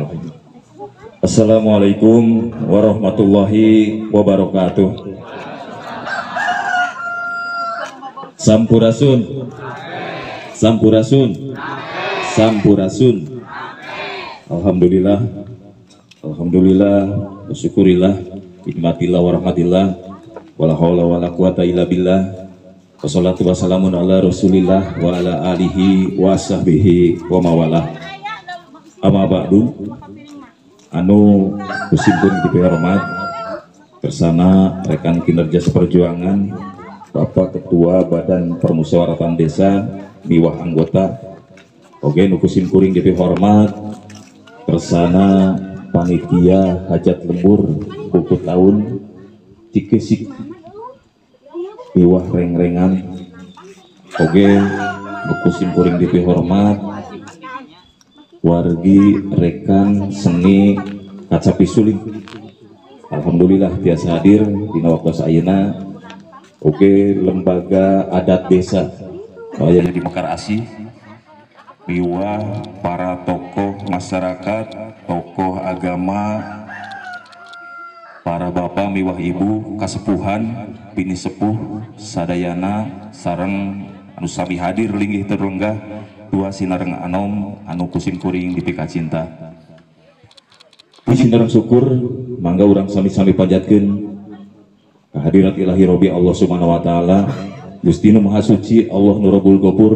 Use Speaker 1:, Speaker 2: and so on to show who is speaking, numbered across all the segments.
Speaker 1: Bismillahirrahmanirrahim. Assalamualaikum warahmatullahi wabarakatuh. Sampurasun. Sampurasun. Sampurasun. Alhamdulillah. Alhamdulillah, bersyukurillah, nikmatillah warahmatillah, wala haula wala quwata illa billah. Wassalatu wassalamun ala rasulillah wa ala alihi wa sahbihi wa mawalah. Amma ba'du. Anu kusimpun dipihormat kersana rekan kinerja seperjuangan Bapak Ketua Badan Permusyawaratan Desa miwah anggota. Oge nu kusimkuring dipihormat kersana panitia hajat lembur buku tahun Cikeusik miwah rengrengan. Oge nu kusimkuring dipihormat wargi rekan seni kacapi suling. Alhamdulillah tiasa hadir dina waktu ayeuna. Oge lembaga adat desa aya di Mekar Asih miwah para tokoh masyarakat, tokoh agama, para bapak miwah ibu kasepuhan bini sepuh sadayana sareng anu sami hadir linggih terlenggah dua sinareng anom anu kusim kuring dipika cinta. Puji sinareng syukur mangga urang sami-sami panjatkeun kehadirat ilahi Robbi Allah Subhanahu wa taala, Gusti nu Maha Suci Allah nu Rabbul Ghafur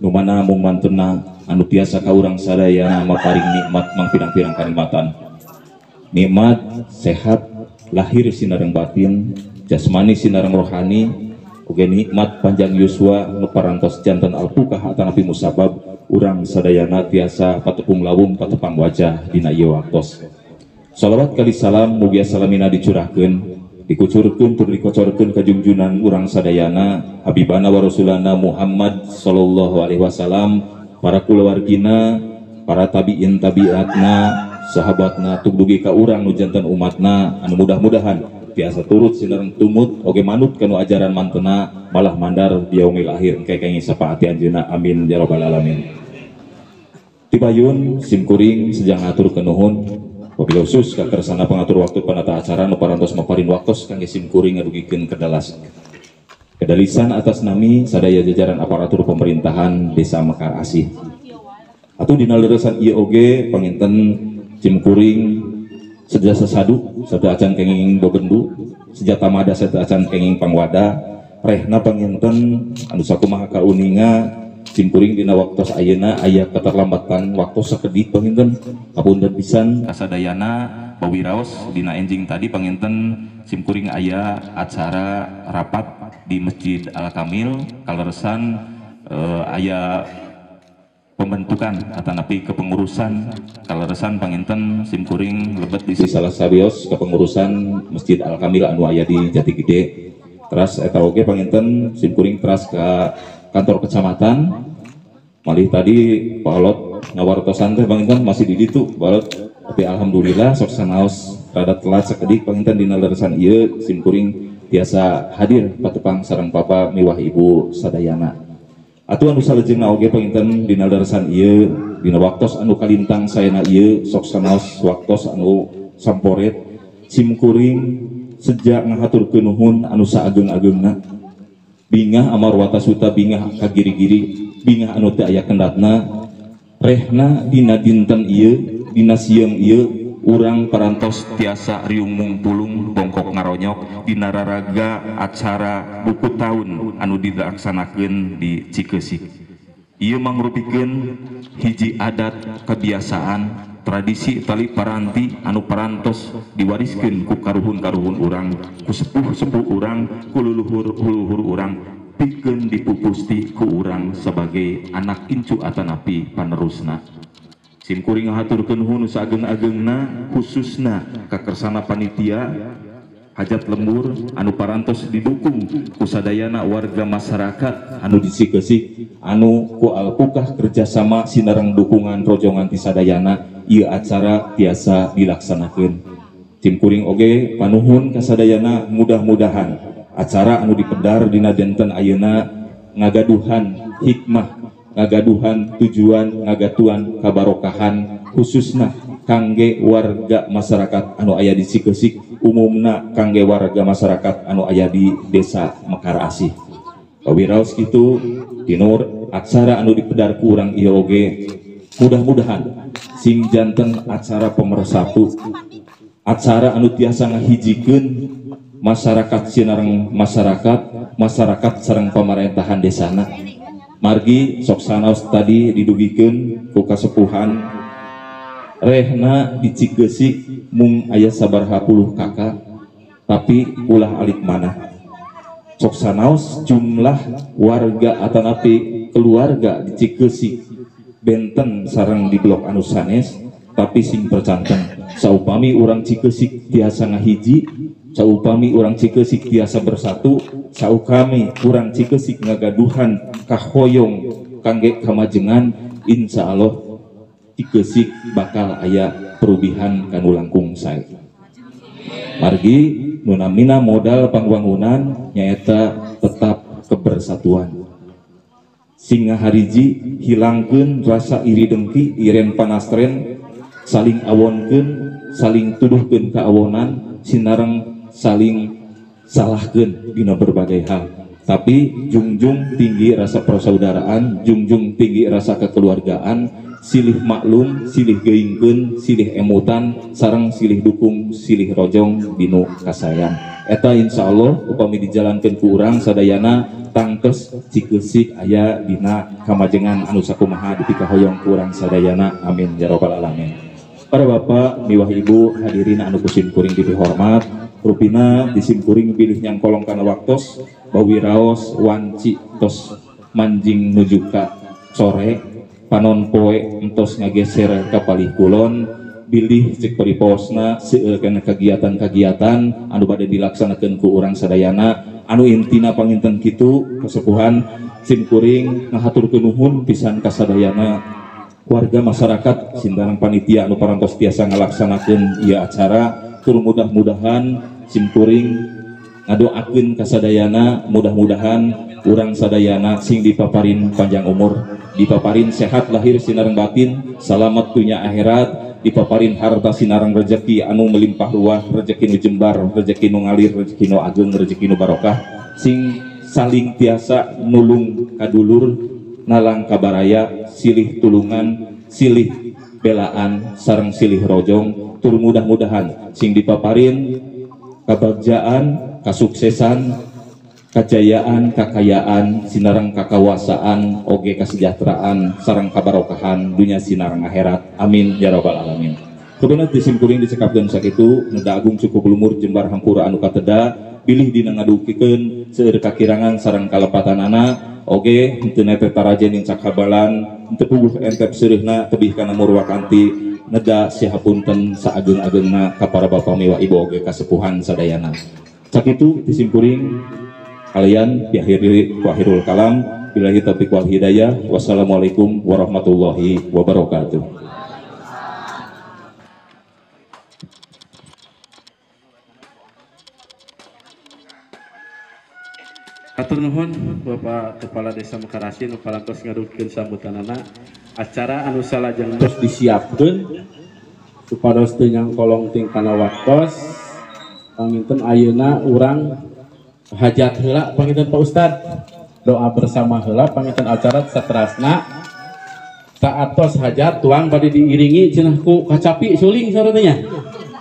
Speaker 1: nu mana mung mantena anu tiasa ka urang sadayana maparing nikmat mangpirang-pirang kanikmatan. Nikmat sehat lahir sinareng batin, jasmani sinareng rohani, oge nikmat panjang yuswa nu parantos janten alpukah atanapi musabab urang sadayana tiasa patepung lawung patepang wajah dina ieu waktos. Salawat kali salam mugia salamina dicurahkeun, dikucurkeun tur dikocorkeun ka junjunan urang sadayana habibana wa rasulana Muhammad sallallahu alaihi wasallam, para kulawargina, para tabiin tabiatna, sahabatna tuk dugi ka urang nu janten umatna anu mudah-mudahan tiasa turut sinareng tumut oge manut kanu ajaran mantena malah mandar di yaumil akhir engke kenging sapaati anjeunna, amin ya rabbal alamin. Tibayun simkuring sejang ngatur kenuhun wabil khusus ka kersana pengatur waktu panata acara nu parantos maparin waktos kangge simkuring ngadugikeun kedalas kedalisan atas nami sadaya jajaran aparatur pemerintahan Desa Mekar Asih. Atuh dina leresan ieu oge panginten simkuring seja sesadu satu acan kenging bogendu sejata mada satu acan kenging pangwada rehna panginten anu sakumaha kauninga simkuring dina waktos ayeuna aya keterlambatan waktu sakedik panginten kapunten pisan kasadayana bawiraos dina enjing tadi panginten simkuring aya acara rapat di Masjid Al Kamil kaleresan aya pembentukan atanapi kepengurusan kaleresan panginten simkuring lebet di salah sawios kepengurusan Masjid Al Kamil anu aya di Jatigede. Teras eta oge panginten simkuring teras ke kantor kecamatan malih tadi balot ngawartosan teh panginten masih di ditu balot, tapi alhamdulillah sok sanaos rada telat sakedik panginten dina leresan ieu simkuring tiasa hadir patepang sareng papa miwah ibu sadayana. Atuh anu salajengna oge panginten dina leresan ieu dina waktos anu kalintang saena ieu sok sanaos waktos anu samporet simkuring sejak ngahaturkeun nuhun anu saageng-agengna bingah amarwata suta bingah kagiri-giri bingah anu teu aya kendatna rehna dina dinten ieu dina sieung ieu urang parantos tiasa riung mungpulung bongkok ngaronyok dina raraga acara buku tahun anu dilaksanakeun di Cikeusik. Ieu mangrupikeun hiji adat kebiasaan tradisi tali paranti anu parantos diwariskeun ku karuhun-karuhun urang, ku sepuh-sepuh urang, ku luluhur-luluhur urang, pikeun dipupusti ku urang sebagai anak incu atanapi panerusna. Simkuring ngahaturkeun nuhun saageng-agengna khususna ka kersana panitia hajat lembur anu parantos didukung ku sadayana warga masyarakat anu di Cikeusik anu ku alpukah kerjasama sinareng dukungan rojongan ti sadayana ieu acara tiasa dilaksanakeun. Simkuring oge panuhun ka sadayana mudah-mudahan acara anu dipedar dina dinten ayeuna ngagaduhan hikmah, ngagaduhan tujuan, ngagatuan kabarokahan khususna kangge warga masyarakat anu aya di Cikeusik, umumna kangge warga masyarakat anu aya di Desa Mekar Asih. Wiraos kitu dinur acara anu dipedar ku urang ieu oge mudah-mudahan sing janten acara pemersatu, acara anu tiasa ngahijikeun masyarakat sinareng masyarakat, masyarakat sareng pamarentahan desana. Margi sok sanaos tadi didugikeun ku kasepuhan rehna di Cikeusik mung aya sabaraha puluh kakak, tapi ulah alit manah. Sok sanaos jumlah warga atanapi keluarga di Cikeusik benten sareng di blok anu sanes, tapi sing percanten. Saupami urang Cikeusik tiasa ngahiji, saupami urang Cikeusik tiasa bersatu, saukami urang Cikeusik ngagaduhan kahoyong kangge kamajengan, insya Allah Cikeusik bakal aya perubihan kanu langkung sae. Margi nu namina modal pangwangunan nyaeta tetap kebersatuan. Sing ngahariji hilangkeun rasa iri dengki, iren panastren, saling awonkeun, saling tuduhkeun kaawonan, sinareng saling salahkeun dina berbagai hal. Tapi jungjung tinggi rasa persaudaraan, jungjung tinggi rasa kekeluargaan, silih maklum, silih geuingkeun, silih emutan, sareng silih dukung, silih rojong dinu kasayang. Eta insyaallah upami dijalankeun ku urang sadayana tangkes Cikeusik aya dina kamajengan anu sakumaha dipikahoyong ku urang sadayana. Amin ya rabbal alamin. Para bapak miwah ibu hadirin anu ku simkuring dipihormat, rupina disimkuring bilih nyangkolong kana waktos bawi raos wanci tos manjing nuju ka sore, panon poe entos ngageser ka palih kulon, bilih cek pariposna seueur kana kegiatan-kegiatan anu bade dilaksanakeun ku urang sadayana anu intina panginten kitu kasepuhan simkuring ngahaturkeun nuhun pisan ka sadayana warga masyarakat sintarang panitia anu parantos tiasa ngalaksanakeun ieu acara. Tur mudah-mudahan simkuring ngadoakeun ka sadayana, mudah-mudahan urang sadayana sing dipaparin panjang umur, dipaparin sehat lahir sinareng batin, salamet dunya akhirat, dipaparin harta sinareng rejeki anu melimpah ruah, rejeki nu jembar, rejeki nu ngalir, rejeki nu ageng, rejeki nu barokah, sing saling tiasa nulung kadulur, nalang kabaraya, silih tulungan, silih belaan, sareng silih rojong. Tur mudah-mudahan sing dipaparin kabagjaan, kasuksesan, kajayaan, kakayaan, sinareng kakawasaan, oge kesejahteraan, sareng kabarokahan dunia sinareng akhirat. Amin ya rabbal alamin. Kebenaran disimkuring dicekapkeun sakitu, neda agung cukup lumur jembar hampura anu kateda, bilih dina ngadukikeun seueur kakirangan sareng kalepatanana, oge henteu nete tarajen cakabalan, henteu puguh entep seureuhna tebih kana murwakanti, neda sihapunten saageng-agengna ka para bapa miwah ibu oge kasepuhan sadayana. Sakitu disimkuring kalian diakhiri wa akhirul kalam billahi taufiq wal hidayah. Wassalamualaikum warahmatullahi wabarakatuh.
Speaker 2: Atur nuhun Bapak Kepala Desa Mekar Asih nu parantos ngadugikeun sambutanana. Acara anu salajengna
Speaker 3: terus disiapkeun supados teu nyangkolong ting kana waktos. Panginten ayeuna urang hajat heula panginten Pak Ustad, doa bersama heula panginten acara saterasna saatos hajat tuang bari diiringi cenah ku kacapi suling saurna nya.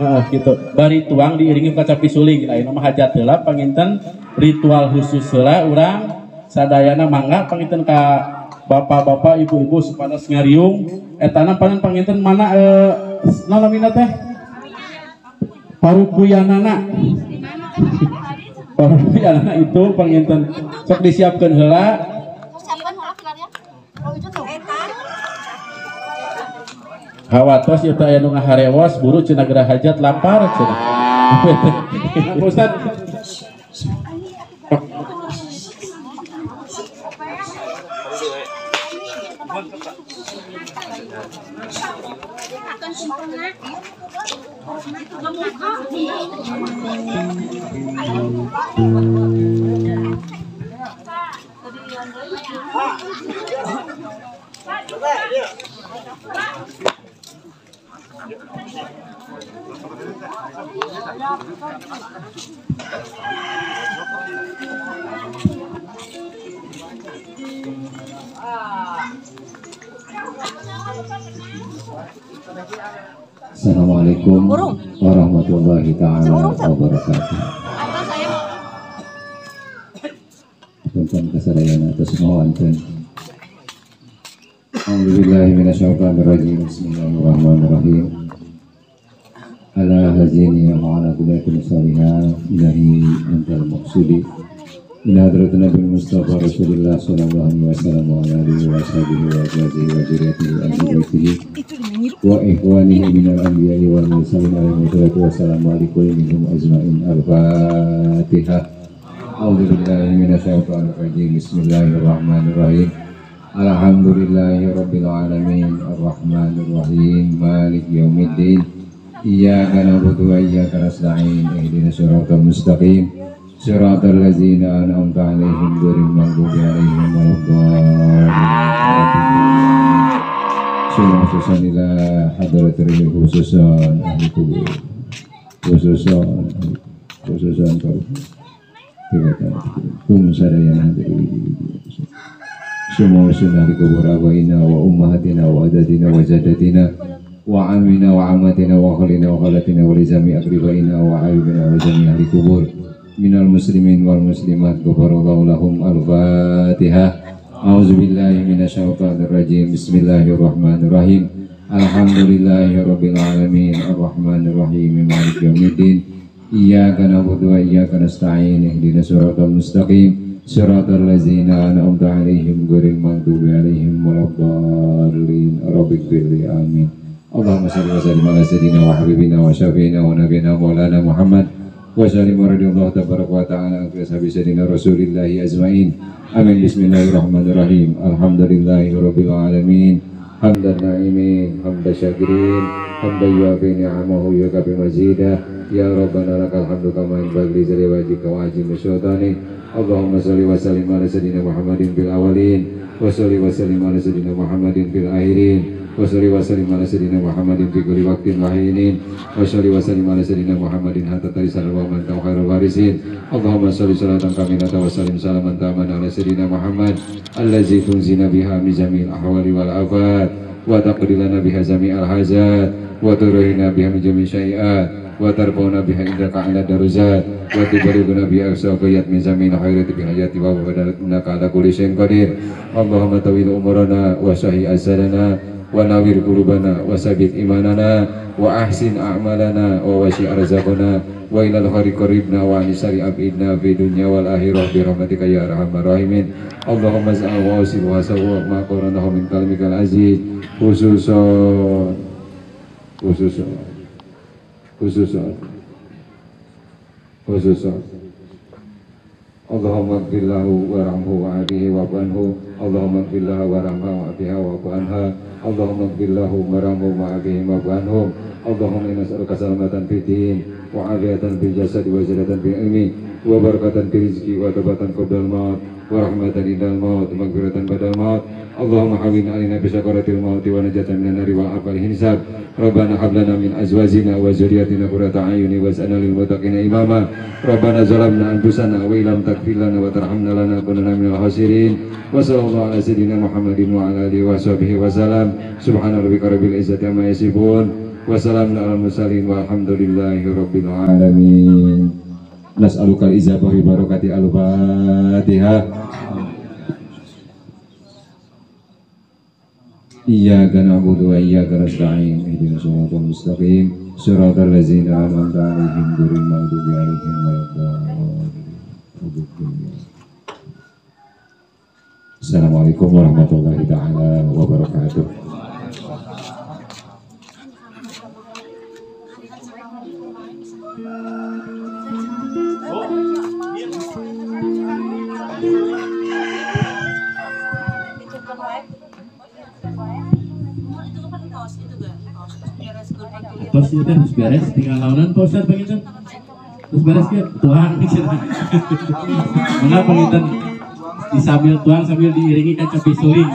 Speaker 3: Heeh kitu. Bari tuang diiringi ku kacapi suling. Ayeuna mah hajat heula panginten ritual khusus heula urang sadayana mangga panginten ka bapak-bapak, ibu-ibu supados ngariung etana panen panginten mana namina teh parupuyanana. Parupuyanana itu panginten sok disiapkeun heula. Hawatos ieu teh aya nu ngaharewos buru cenah geura hajat lapar cenah. Pak Ustad.
Speaker 4: Assalamualaikum warahmatullahi taala wabarakatuh. Punten kasadayana atas mawanten. A'udzubillahi minasyaitonirrajim. Bismillahirrahmanirrahim. Ala hazini wa ala kullatin salihah ilahi antal maqsudi. Ila hadratin Nabi Mustafa Rasulullah sallallahu alaihi wasallam wa ala alihi wa sahbihi wa azwajihi wa dzurriyyatihi wa ahli baitihi wa ikhwanihi minal anbiya'i wal mursalin alaihi wassalatu wassalamu alaikum minhum ajmain. Al-Fatihah. A'udzu billahi minasyaitonir rajim. Bismillahirrahmanirrahim. Alhamdulillahi rabbil alamin arrahmanir rahim maliki yaumiddin. Iyyaka na'budu wa iyyaka nasta'in ihdinas siratal mustaqim. Siratal ladzina an'amta 'alaihim ghairil maghdubi 'alaihim waladdallin. Khususan ila hadratil khususan ahli kubur, khususan khususan kum sadayana semua sunnah di kubur abaina wa ummahatina wa adatina wa jaddatina wa amina wa amatina wa khalina wa khalatina wa lizami akribaina wa aibina wa jami ahli kubur minal muslimin wal muslimat ghafarallahu lahum. Al-Fatihah. A'udzubillahi minasyaitonir rajim. Bismillahirrahmanirrahim. Alhamdulillahi rabbil alamin arrahmanir rahim maliki yaumiddin. Iyyaka na'budu wa iyyaka nasta'in ihdinas siratal mustaqim siratal ladzina an'amta 'alaihim ghairil maghdubi 'alaihim waladdallin. Rabbighfirli amin. Allahumma shalli wa sallim ala sayyidina wa habibina wa syafi'ina wa nabiyina maulana Muhammad wa sallim wa radhiyallahu tabaraka wa ta'ala an ashabi sayyidina Rasulillahi ajmain. Amin. Bismillahirrahmanirrahim. Alhamdulillahi rabbil alamin. Hamdan na'imin, hamdan syakirin, hamdan yuafi ni'amahu yukafi mazidah. Ya Rabbana lakal hamdu kama yanbaghi li jalali wajhika wa 'azimi sultanik. Allahumma shalli wa sallim ala sayyidina Muhammadin fil awwalin wa shalli wa sallim ala sayyidina Muhammadin fil akhirin wa shalli wa sallim ala sayyidina Muhammadin fi kulli waqtin wa hinin wa shalli wa sallim ala sayyidina Muhammadin hatta tarisal wa man khairul warisin. Allahumma shalli salatan kamilatan wa sallim salaman taman ala sayyidina Muhammad allazi tunzina biha min jami'il ahwali wal afat wa taqdi lana biha jami'al hajat wa turihina biha min jami'i syai'at wa tarfa'una biha indaka 'ala darajat wa tuballighuna biha aqsa ghayat min jami'il khairati bil hayati wa innaka 'ala kulli syai'in qadir. Allahumma tawil umurana wa sahih azalana wa nawwir qulubana wa sabit imanana wa ahsin a'malana wa wasi' arzaqana wa ilal khairi qaribna wa 'anil syarri abidna fi dunya wal akhirah bi rahmatika ya arhamar rahimin. Allahumma za'al wa usil wa sawu ma qaranahu min kalamikal aziz khususan khususan khususan khususan. Allahumma ighfir lahu warhamhu wa'afihi wa'fu anhu. Allahumma ighfir lahu warhamha wa'afiha wa'fu anha. Allahumma ighfir lahu warhamhu wa'afihi wa'fu anhum. Allahumma inna nas'aluka salamatan fid din wa 'afiyatan fil jasad wa ziyadatan fil ilmi wa barakatan fil rizqi wa taubatan qabla al-maut wa rahmatan indal maut wa maghfiratan ba'dal maut. Allahumma hawwin 'alaina bi sakaratil maut wa najatan minan nari wal 'afal hisab. Rabbana hab lana min azwajina wa dzurriyyatina qurrata a'yuni waj'alna lil muttaqina imama. Rabbana zalamna anfusana wa illam taghfir lana wa tarhamna lanakunanna minal khasirin. Wa sallallahu ala sayyidina Muhammadin wa ala alihi wa sahbihi wa salam. Subhana rabbika rabbil izzati amma yasifun wa salamun alal mursalin walhamdulillahi rabbil alamin. Nas'aluka al-ijabah bi barakati al-Fatihah. Iyyaka na'budu wa iyyaka nasta'in ihdinas siratal mustaqim siratal ladzina an'amta 'alaihim ghairil maghdubi 'alaihim waladdallin. Assalamualaikum warahmatullahi taala wabarakatuh.
Speaker 3: Tos ieu teh geus beres tinggal launan Pak Ustad panginten. Terus beres ke tuang cenah. Mangga panginten disambil tuang sambil diiringi kacapi suling.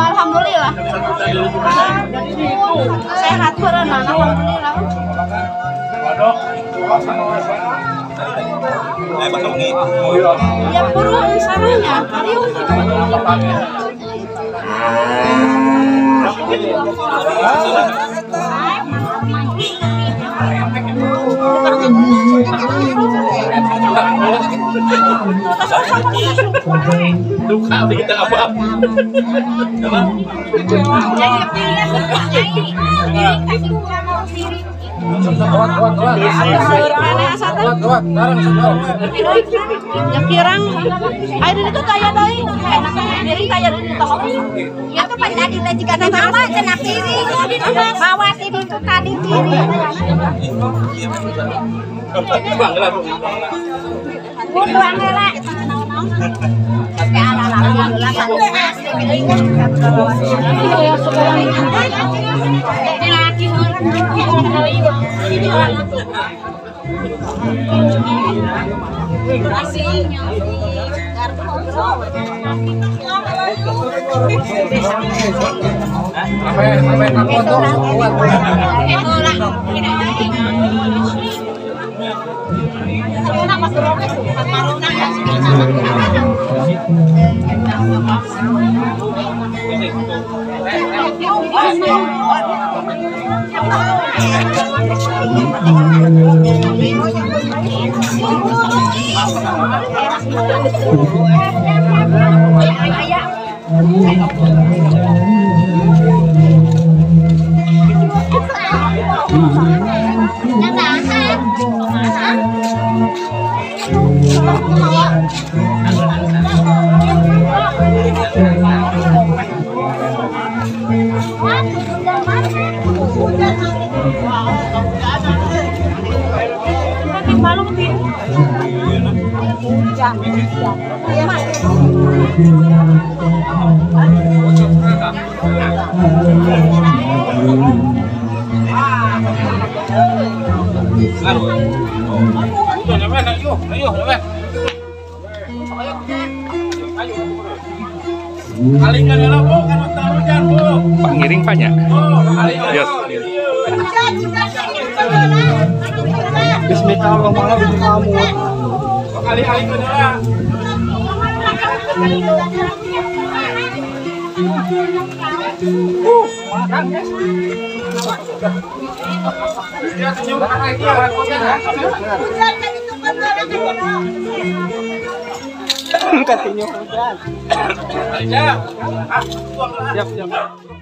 Speaker 5: Alhamdulillah. Sehat berenang, alhamdulillah. Ya perlu sananya,
Speaker 3: Duka kita apa?
Speaker 5: Yang air itu kaya doi, piring kaya itu tadi jika nama cenah piring, bawa sini itu tadi piring. Buang heula.
Speaker 6: Pangiring banyak. Yes.
Speaker 3: Siap, siap.